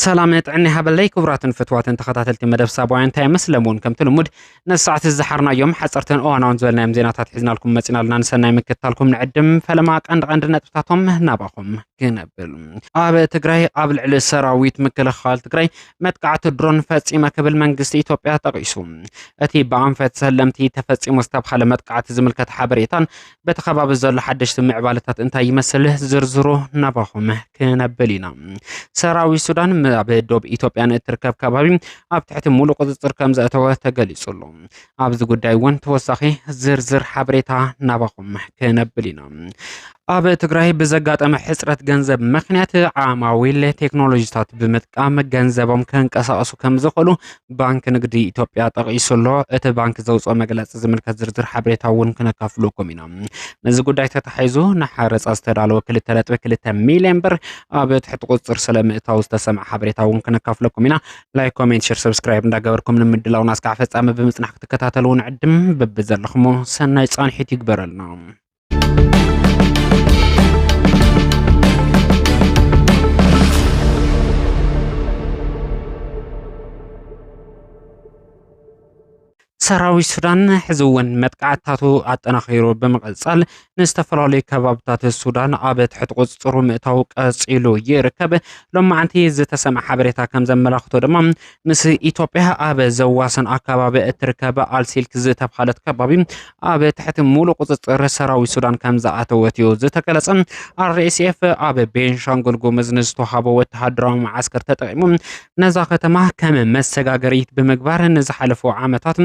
ሰላም ጥዕና ይሃበለይ ክቡራትን ፍትዋትን ተኸታተልቲ መደብ ሳባውያን እንታይ መስለሙን ከምቲ ልሙድ ነሳዕቲ ዝሓርናዮም ሓፀርትን እዋናውን ዝበልናዮም ዜናታት ሒዝናልኩም መፂናልና። ንሰናይ ምክትታልኩም ንዕድም። ፈለማ ቀንዲ ቀንዲ ነጥብታቶም ናባኹም ክነብል። ኣብ ትግራይ ኣብ ልዕሊ ሰራዊት ምክልኻል ትግራይ መጥቃዕቲ ድሮን ፈፂመ ክብል መንግስቲ ኢትዮጵያ ጠቒሱ። እቲ ብኣንፈት ሰለምቲ ተፈፂሙ ዝተብሃለ መጥቃዕቲ ዝምልከት ሓበሬታን በቲ ከባቢ ዘሎ ሓደሽቲ ምዕባለታት እንታይ ይመስል ዝርዝሩ ናባኹም ክነብል ኢና። ሰራዊት ሱዳን ኣብ ዶብ ኢትዮጵያ ንእትርከብ ከባቢ ኣብ ትሕቲ ሙሉእ ቁፅፅር ከም ዘእተወ ተገሊጹ ኣሎ። ኣብዚ ጉዳይ እውን ተወሳኺ ዝርዝር ሓበሬታ ናባኹም ክነብል ኢና። ኣብ ትግራይ ብዘጋጠመ ሕፅረት ገንዘብ ምኽንያት ዓማዊል ቴክኖሎጂታት ብምጥቃም ገንዘቦም ከንቀሳቐሱ ከም ዝኽእሉ ባንክ ንግዲ ኢትዮጵያ ጠቒሱ ኣሎ። እቲ ባንክ ዘውፅኦ መግለፂ ዝምልከት ዝርዝር ሓበሬታ እውን ክነካፍለኩም ኢና። ነዚ ጉዳይ ተታሒዙ ንሓረፃ ዝተዳለወ ክልተ ነጥቢ ክልተ ሚልዮን ብር ኣብ ትሕቲ ቁፅፅር ስለ ምእታው ዝተሰምዐ ሓበሬታ እውን ክነካፍለኩም ኢና። ላይክ፣ ኮሜንት፣ ሸር፣ ሰብስክራይብ እንዳገበርኩም ንምድላውና እስካዕ ፍጻመ ብምጽናሕ ክትከታተልዎ ንዕድም። በብዘለኹሞ ሰናይ ጻንሒት ይግበረልና። ሰራዊት ሱዳን ሕዚ እውን መጥቃዕትታቱ ኣጠናኺሩ ብምቕጻል ንዝተፈላለዩ ከባብታት ሱዳን ኣብ ትሕቲ ቁጽጽሩ ምእታው ቀጺሉ ይርከብ። ሎማዓንቲ ዝተሰምዐ ሓበሬታ ከም ዘመላኽቶ ድማ ምስ ኢትዮጵያ ኣብ ዘዋስን ኣካባቢ እትርከብ ኣልሲልክ ዝተብሃለት ከባቢ ኣብ ትሕቲ ሙሉእ ቁጽጽር ሰራዊት ሱዳን ከም ዝኣተወት እዩ ዝተገለጸ። ኣር ኤስ ኤፍ ኣብ ቤንሻንጉል ጉሙዝ ንዝተዋሃቦ ወተሃደራዊ መዓስከር ተጠቒሙ ነዛ ከተማ ከም መሰጋገሪት ብምግባር ንዝሓለፉ ዓመታት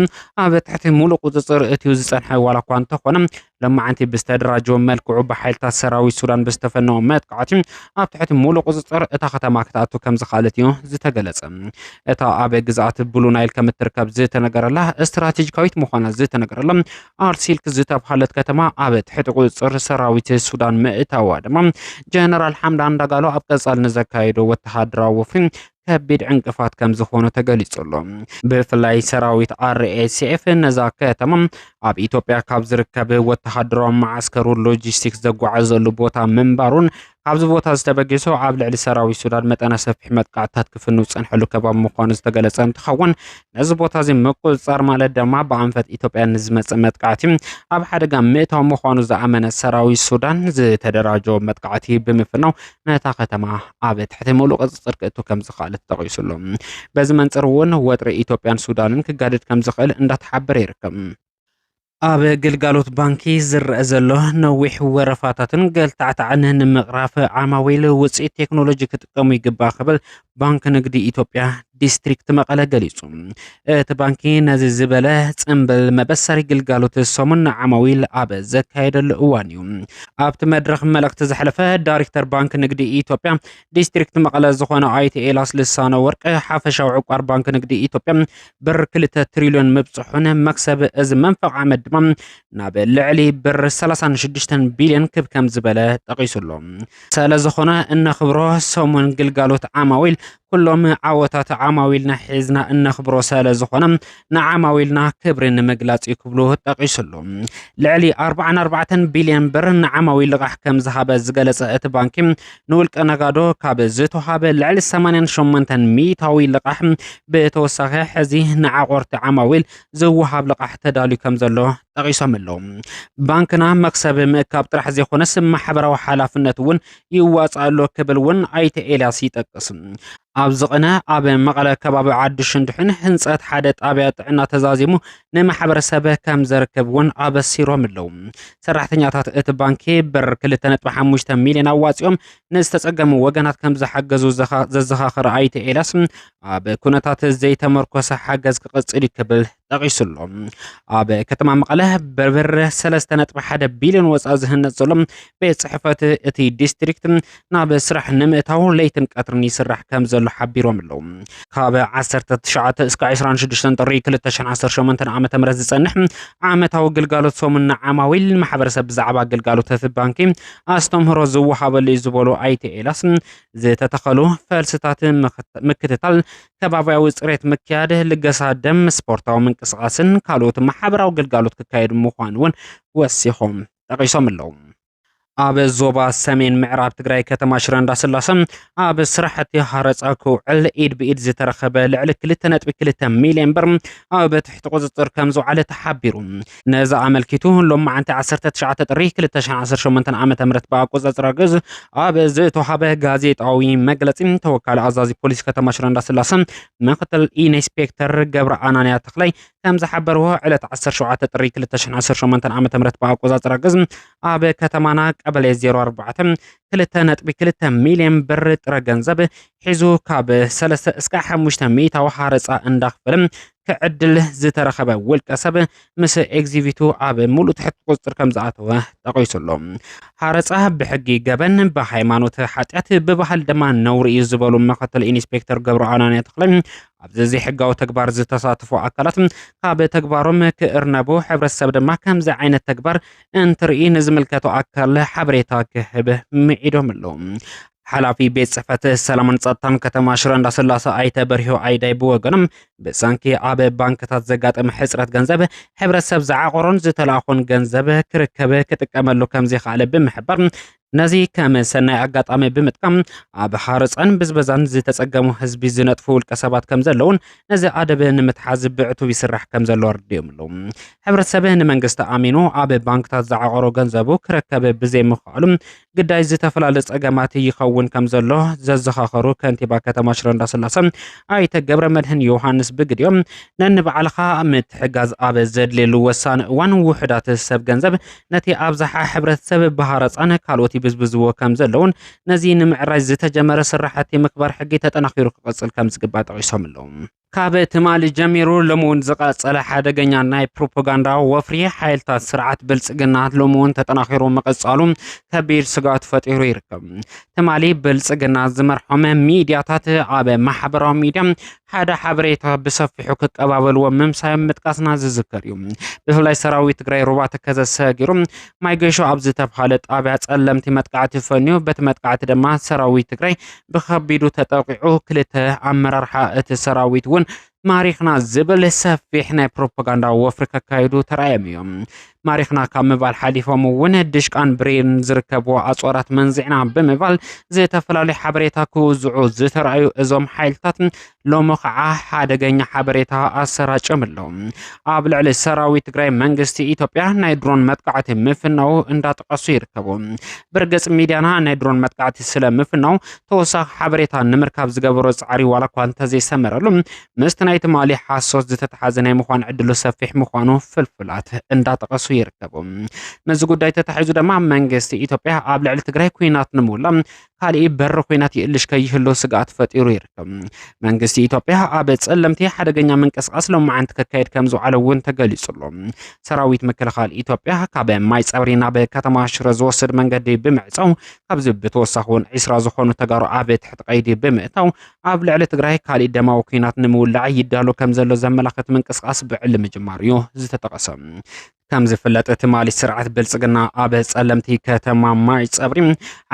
ኣብ ትሕቲ ሙሉእ ቁጽጽር እትዩ ዝጸንሐ ዋላ እኳ እንተኾነ፣ ሎማዓንቲ ብዝተደራጀወ መልክዑ ብሓይልታት ሰራዊት ሱዳን ብዝተፈነወ መጥቃዕቲ ኣብ ትሕቲ ሙሉእ ቁጽጽር እታ ከተማ ክትኣቱ ከም ዝኸኣለት እዩ ዝተገለጸ። እታ ኣብ ግዝኣት ብሉ ናይል ከም እትርከብ ዝተነገረላ ስትራቴጂካዊት ምዃና ዝተነገረላ ኣርሲልክ ዝተብሃለት ከተማ ኣብ ትሕቲ ቁጽጽር ሰራዊት ሱዳን ምእታዋ ድማ ጀነራል ሓምዳን ዳጋሎ ኣብ ቀጻሊ ንዘካየዶ ወተሃደራዊ ወፍሪ ከቢድ ዕንቅፋት ከም ዝኾነ ተገሊጹ ኣሎ። ብፍላይ ሰራዊት ኣር ኤስ ኤፍ ነዛ ከተማ ኣብ ኢትዮጵያ ካብ ዝርከብ ወተሃደራዊ መዓስከሩ ሎጂስቲክስ ዘጓዓዘሉ ቦታ ምንባሩን ካብዚ ቦታ ዝተበገሶ ኣብ ልዕሊ ሰራዊት ሱዳን መጠነ ሰፊሕ መጥቃዕትታት ክፍንው ዝጸንሐሉ ከባቢ ምዃኑ ዝተገለጸ እንትኸውን፣ ነዚ ቦታ እዚ ምቁጽጻር ማለት ድማ ብኣንፈት ኢትዮጵያ ንዝመጽእ መጥቃዕቲ ኣብ ሓደጋ ምእታው ምዃኑ ዝኣመነ ሰራዊት ሱዳን ዝተደራጀወ መጥቃዕቲ ብምፍናው ነታ ከተማ ኣብ ትሕቲ ምሉእ ቁጽጽር ክእቱ ከም ዝኸኣለ ተጠቒሱ ኣሎ። በዚ መንጽር እውን ወጥሪ ኢትዮጵያን ሱዳንን ክጋደድ ከም ዝኽእል እንዳተሓበረ ይርከብ። ኣብ ግልጋሎት ባንኪ ዝረአ ዘሎ ነዊሕ ወረፋታትን ገልታዕታዕን ንምቕራፍ ዓማዊል ውፅኢት ቴክኖሎጂ ክጥቀሙ ይግባእ ክብል ባንክ ንግዲ ኢትዮጵያ ዲስትሪክት መቐለ ገሊጹ። እቲ ባንኪ ነዚ ዝበለ ጽምብል መበሰሪ ግልጋሎት ሰሙን ንዓማዊል ኣብ ዘካየደሉ እዋን እዩ። ኣብቲ መድረኽ መልእኽቲ ዘሕለፈ ዳይሬክተር ባንክ ንግዲ ኢትዮጵያ ዲስትሪክት መቐለ ዝኾነ ኣይተ ኤላስ ልሳነ ወርቅ ሓፈሻዊ ዕቋር ባንክ ንግዲ ኢትዮጵያ ብር ክልተ ትሪልዮን ምብፅሑን መክሰብ እዚ መንፈቕ ዓመት ድማ ናብ ልዕሊ ብር ሰላሳን ሽዱሽተን ቢልዮን ክብ ከም ዝበለ ጠቒሱ ኣሎ። ስለ ዝኾነ እነኽብሮ ሰሙን ግልጋሎት ዓማዊል ኩሎም ዓወታት ዓማዊልና ሒዝና እነኽብሮ ስለ ዝኾነ ንዓማዊልና ክብሪ ንምግላጽ እዩ ክብሉ ጠቒሱ ኣሎ። ልዕሊ ኣርባዓን ኣርባዕተን ቢልዮን ብር ንዓማዊል ልቓሕ ከም ዝሃበ ዝገለጸ እቲ ባንኪ ንውልቀ ነጋዶ ካብ ዝተውሃበ ልዕሊ ሰማንያን ሸሞንተን ሚእታዊ ልቓሕ ብተወሳኺ ሕዚ ንዓቆርቲ ዓማዊል ዝወሃብ ልቓሕ ተዳልዩ ከም ዘሎ ጠቒሶም ኣለዉ። ባንክና መክሰብ ምእካብ ጥራሕ ዘይኮነስ ማሕበራዊ ሓላፍነት እውን ይዋፅእ ኣሎ ክብል እውን ኣይተ ኤልያስ ይጠቅስ። ኣብዚ ቅነ ኣብ መቐለ ከባቢ ዓዲ ሽንድሕን ህንፀት ሓደ ጣብያ ጥዕና ተዛዚሙ ንማሕበረሰብ ከም ዘርክብ እውን ኣበሲሮም ኣለዉ። ሰራሕተኛታት እቲ ባንኪ ብር ክልተ ነጥቢ ሓሙሽተ ሚልዮን ኣዋፂኦም ንዝተፀገሙ ወገናት ከም ዝሓገዙ ዘኻ-፣ ዘዘኻኸረ ኣይተ ኤልያስ ኣብ ኩነታት ዘይተመርኮሰ ሓገዝ ክቕፅል እዩ ክብል ጠቒሱ ኣሎ። ኣብ ከተማ መቐለ ብብር ሰለስተ ነጥቢ ሓደ ቢልዮን ወፃኢ ዝህነፅ ዘሎ ቤት ፅሕፈት እቲ ዲስትሪክት ናብ ስራሕ ንምእታው ለይትን ቀትርን ይስራሕ ከም ዘሎ ሓቢሮም ኣለዉ። ካብ ዓሰርተ ትሽዓተ እስካብ ዕስራን ሽዱሽተን ጥሪ ክልተ ሽሕን ዓሰርተ ሸሞንተን ዓመተ ምህረት ዝጸንሕ ዓመታዊ ግልጋሎት ሰሙን ንዓማዊል ማሕበረሰብ ብዛዕባ ግልጋሎት እቲ ባንኪ ኣስተምህሮ ዝወሃበሉ እዩ ዝበሉ ኣይተ ኤላስ ዝተተኸሉ ፈልስታት ምክት-፣ ምክትታል፣ ከባብያዊ ጽሬት ምክያድ፣ ልገሳ ደም፣ ስፖርታዊ ምንቅስቓስን ካልኦት ማሕበራዊ ግልጋሎት ክካየድ ምዃኑ እውን ወሲኾም ጠቒሶም ኣለዉ። ኣብ ዞባ ሰሜን ምዕራብ ትግራይ ከተማ ሽረ እንዳስላሰ ኣብ ስራሕቲ ሃረፃ ክውዕል ኢድ ብኢድ ዝተረኸበ ልዕሊ ክልተ ነጥቢ ክልተ ሚልዮን ብር ኣብ ትሕቲ ቁፅፅር ከም ዝውዓለ ተሓቢሩ። ነዚ ኣመልኪቱ ሎማዓንቲ ዓሰርተ ትሽዓተ ጥሪ ክልተ ሽሕን ዓሰርተ ሸሞንተን ዓመተ ምህረት ብኣቆፃፅራ ግእዝ ኣብ ዝተዋሃበ ጋዜጣዊ መግለፂ ተወካሊ ኣዛዚ ፖሊስ ከተማ ሽረ እንዳስላሰ ምክትል ኢንስፔክተር ገብረ ኣናንያ ተኽላይ ከም ዝሓበርዎ ዕለት ዓሰርተ ሸውዓተ ጥሪ ክልተ ሽሕን ዓሰርተ ሸሞንተን ዓመተ ምህረት ብኣቆፃፅራ ግእዝ ኣብ ከተማና ቀበሌ ዜሮ ኣርባዕተ ክልተ ነጥቢ ክልተ ሚልዮን ብር ጥረ ገንዘብ ሒዙ ካብ ሰለስተ እስካብ ሓሙሽተ ሚእታዊ ሃረፃ እንዳኽፈለ ክዕድል ዝተረኸበ ውልቀ ሰብ ምስ ኤግዚቢቱ ኣብ ሙሉእ ትሕቲ ቁፅፅር ከም ዝኣተወ ጠቒሱ ኣሎ። ሃረፃ ብሕጊ ገበን፣ ብሃይማኖት ሓጢኣት፣ ብባህል ድማ ነውሪ እዩ ዝበሉ ምክትል ኢንስፔክተር ገብሩ ኣናንያ ተኽለ፣ ኣብዚ ዘይሕጋዊ ተግባር ዝተሳተፉ ኣካላት ካብ ተግባሮም ክእርነቡ፣ ሕብረተሰብ ድማ ከምዚ ዓይነት ተግባር እንትርኢ ንዝምልከቶ ኣካል ሓበሬታ ክህብ ምዒዶም ኣለዉ። ሓላፊ ቤት ጽሕፈት ሰላምን ጸጥታን ከተማ ሽረ እንዳስላሰ ኣይተ በርሂ ኣይዳይ ብወገኖም፣ ብሰንኪ ኣብ ባንክታት ዘጋጠመ ሕጽረት ገንዘብ፣ ሕብረተሰብ ዝዓቆሮን ዝተላእኾን ገንዘብ ክርከብ ክጥቀመሉ ከም ዘይከኣለ ብምሕባር፣ ነዚ ከም ሰናይ ኣጋጣሚ ብምጥቃም ኣብ ሃረጻን ብዝበዛን ዝተጸገሙ ህዝቢ ዝነጥፉ ውልቀ ሰባት ከም ዘለውን ነዚ ኣደብ ንምትሓዝ ብዕቱብ ይስራሕ ከም ዘሎ ኣረዲኦም ኣለዉ። ሕብረተሰብ ንመንግስቲ ኣሚኑ ኣብ ባንክታት ዝዓቆሮ ገንዘቡ ክረከብ ብዘይምኽኣሉ ግዳይ ዝተፈላለዩ ጸገማት ይኸውን ከም ዘሎ ዘዘኻኸሩ ከንቲባ ከተማ ሽረ እንዳስላሰ ኣይተ ገብረ መድህን ዮሃንስ ብግዲኦም፣ ነንባዕልኻ ምትሕጋዝ ኣብ ዘድልየሉ ወሳኒ እዋን ውሑዳት ሰብ ገንዘብ ነቲ ኣብዝሓ ሕብረተሰብ ብሃረጻን ካልኦት ይብዝብዝዎ ከም ዘለውን ነዚ ንምዕራይ ዝተጀመረ ስራሕቲ ምክባር ሕጊ ተጠናኺሩ ክቐጽል ከም ዝግባእ ጠቒሶም ኣለዉ። ካብ ትማሊ ጀሚሩ ሎሚ እውን ዝቐጸለ ሓደገኛ ናይ ፕሮፓጋንዳ ወፍሪ ሓይልታት ስርዓት ብልጽግና ሎሚ እውን ተጠናኺሩ ምቕጻሉ ከቢድ ስግኣት ፈጢሩ ይርከብ። ትማሊ ብልጽግና ዝመርሖም ሚድያታት ኣብ ማሕበራዊ ሚድያ ሓደ ሓበሬታ ብሰፊሑ ክቀባበልዎ ምምሳዮም ምጥቃስና ዝዝከር እዩ። ብፍላይ ሰራዊት ትግራይ ሩባ ተከዘ ሰጊሩ ማይ ገሾ ኣብ ዝተብሃለ ጣብያ ጸለምቲ መጥቃዕቲ ፈንዩ፣ በቲ መጥቃዕቲ ድማ ሰራዊት ትግራይ ብኸቢዱ ተጠቂዑ፣ ክልተ ኣመራርሓ እቲ ሰራዊት እውን ማሪኽና ዝብል ሰፊሕ ናይ ፕሮፓጋንዳ ወፍሪ ከካይዱ ተራእዮም እዮም። ማሪኽና ካብ ምባል ሓሊፎም እውን ድሽቃን ብሬን ዝርከብዎ ኣፅዋራት መንዚዕና ብምባል ዝተፈላለዩ ሓበሬታ ክውዝዑ ዝተራእዩ እዞም ሓይልታት ሎሚ ከዓ ሓደገኛ ሓበሬታ ኣሰራጭዮም ኣለዉ። ኣብ ልዕሊ ሰራዊት ትግራይ መንግስቲ ኢትዮጵያ ናይ ድሮን መጥቃዕቲ ምፍናው እንዳጠቀሱ ይርከቡ። ብርግፅ ሚድያና ናይ ድሮን መጥቃዕቲ ስለ ምፍናው ተወሳኺ ሓበሬታ ንምርካብ ዝገበሮ ፃዕሪ ዋላ እኳ እንተዘይሰመረሉ፣ ምስቲ ናይ ትማሊ ሓሶት ዝተተሓዘ ናይ ምዃን ዕድሉ ሰፊሕ ምዃኑ ፍልፍላት እንዳጠቀሱ ይርከቡ። ምስዚ ጉዳይ ተታሒዙ ድማ መንግስቲ ኢትዮጵያ ኣብ ልዕሊ ትግራይ ኲናት ንምውላ ካሊእ በሪ ኲናት ይእልሽ ከይህሉ ስግኣት ፈጢሩ ይርከብ። መንግስቲ ኢትዮጵያ ኣብ ጸለምቲ ሓደገኛ ምንቅስቃስ ሎማዓንቲ ከካየድ ከም ዝውዓለ እውን ተገሊጹ ኣሎ። ሰራዊት ምክልኻል ኢትዮጵያ ካብ ማይ ጸብሪ ናብ ከተማ ሽረ ዝወስድ መንገዲ ብምዕጻው፣ ካብዚ ብተወሳኺ እውን ዒስራ ዝኾኑ ተጋሩ ኣብ ትሕቲ ቀይዲ ብምእታው፣ ኣብ ልዕሊ ትግራይ ካሊእ ደማዊ ኲናት ንምውላዕ ይዳሎ ከም ዘሎ ዘመላኽት ምንቅስቃስ ብዕሊ ምጅማሩ እዩ ዝተጠቐሰ። ከም ዝፍለጥ፣ ትማሊ ስርዓት ብልጽግና ኣብ ጸለምቲ ከተማ ማይ ጸብሪ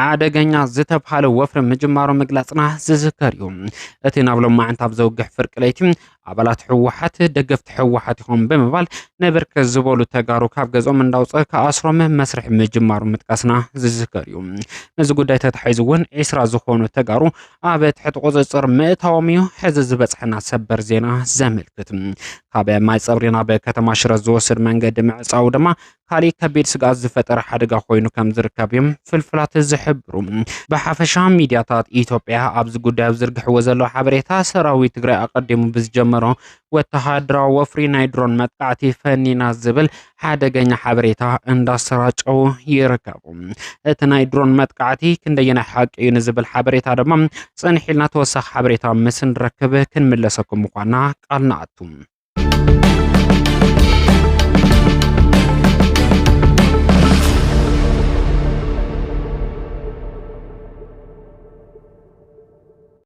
ሓደገኛ ዝተብሃለ ወፍሪ ምጅማሩ ምግላጽና ዝዝከር እዩ። እቲ ናብ ሎማዓንቲ ኣብ ዘውግሕ ፍርቂ ለይቲ፣ ኣባላት ህወሓት ደገፍቲ ህወሓት ኢኹም ብምባል ንብርክት ዝበሉ ተጋሩ ካብ ገዝኦም እንዳውፀ ክኣስሮም መስርሕ ምጅማሩ ምጥቃስና ዝዝከር እዩ። ነዚ ጉዳይ ተታሒዙ እውን ዒስራ ዝኾኑ ተጋሩ ኣብ ትሕቲ ቁፅፅር ምእታዎም እዩ ሕዚ ዝበፅሐና ሰበር ዜና ዘመልክት። ካብ ማይ ፀብሪ ናብ ከተማ ሽረ ዝወስድ መንገዲ ምዕፃው ድማ ካሊእ ከቢድ ስግኣት ዝፈጠረ ሓደጋ ኮይኑ ከም ዝርከብ እዮም ፍልፍላት ዝሕብሩ። ብሓፈሻ ሚድያታት ኢትዮጵያ ኣብዚ ጉዳይ ኣብ ዝርግሕዎ ዘለዉ ሓበሬታ፣ ሰራዊት ትግራይ ኣቐዲሙ ብዝጀመሮ ወተሃደራዊ ወፍሪ ናይ ድሮን መጥቃዕቲ ፈኒና ዝብል ሓደገኛ ሓበሬታ እንዳሰራጨው ይርከቡ። እቲ ናይ ድሮን መጥቃዕቲ ክንደየናይ ሓቂ እዩ ንዝብል ሓበሬታ ድማ ጽንሕ ኢልና ተወሳኺ ሓበሬታ ምስ ንረክብ ክንምለሰኩም ምዃንና ቃል ንኣቱ።